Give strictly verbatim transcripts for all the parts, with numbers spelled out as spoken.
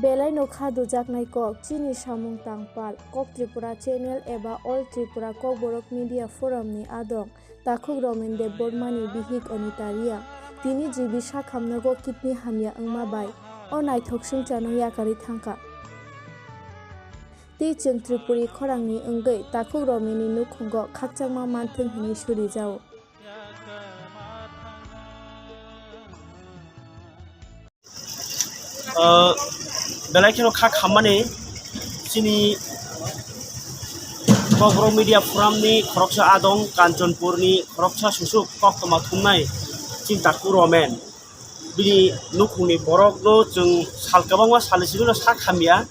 Belai no kha dujaknai kok, chini samung tangpal, Kok Tripura Channel eba All Tripura Kokborok Media Forum ni adong Takhuk Romen Debbarma ni bihik Anita Reang. Tini G B sakhamnago kidney hamya wngma bai o naithok swngcharno yakarwi thangkha. Tei chwng Tripuri khorangni wngwi Takhuk Romen ni nukhungo khakchangma manthwng hwnwi surijao. Ah, belai kheno kha khammani chini Kokborok Media Forum ni khoroksa adong Kanchanpur ni khoroksa susuk koktwma thumnai chini Takhuk Romen. Bini nukhungni borokno chwng sal kwbangma salni simi no sak hamya.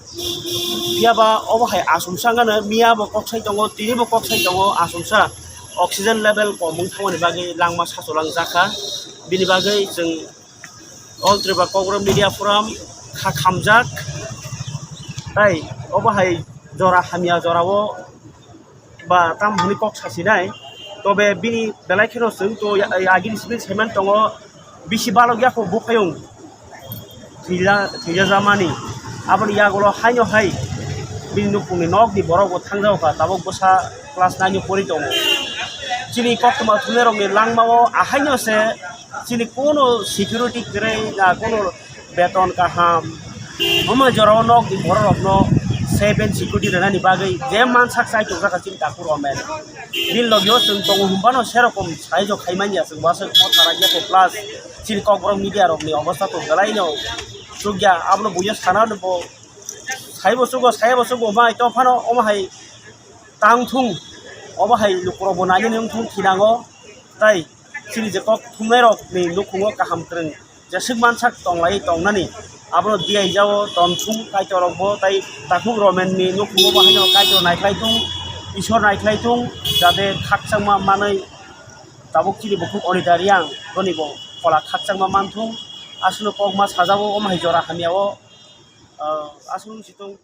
Phiya ba obo hai achomsa wngkha no, miya bo kok sai tongo, tini bo kok sai tongo, achomsa oxygen level kom wng thangmani bagwi langma sacholang jakha. Bini bagwi chwng All Tripura Kokborok Media Forum kha khamjak. Tai obo hai jora hamya jorao ba tam hwnwi kok sasinai. Tobe bini belai kheno chwng to ya-, agini simi saiman tongo, bisi balok yakho buphayung thwija-, thwijajamani. Aboni yagulo haino hai bini nukhungni nokni borok bo thangjago kha, tabuk bwsa class nine o pori tongo. Chini koktwma thumnairokni langmao ahaino se chini kono security kwrwi na kono beton kaham. Omo jorao nok borok rokno seven security rwnani bagwi je mansak chai tongjakha chini Takhuk Romen. Bini logio chwng tongo hwnbano serokom saijo khaimanya chwng wasuk motha ragya ko plus chini Kokborok media rokni obostha to belai no chukya abono buya sana bo saibo sugo saibo sugo mai to phano omo hai tang thung obo hai lukurok bo nainani wngthung thinango tai chini je kok thumnairokni nukhungo kaham kwrwng jeswk mansak tonglai tongnani. Abono diyaijao tongthung Kaitorrokbo tai Takhuk Romenni nukhungo bo haino Kaitor naikhlai thung, Isor naikhlai thung, jate khakchangma manwi tabuk chini bukhuk Anita Reang boni bo phola khakchangma manthung. Aswkno kokma sajao omo hai jora hamyao, ah, aswk wng si thung.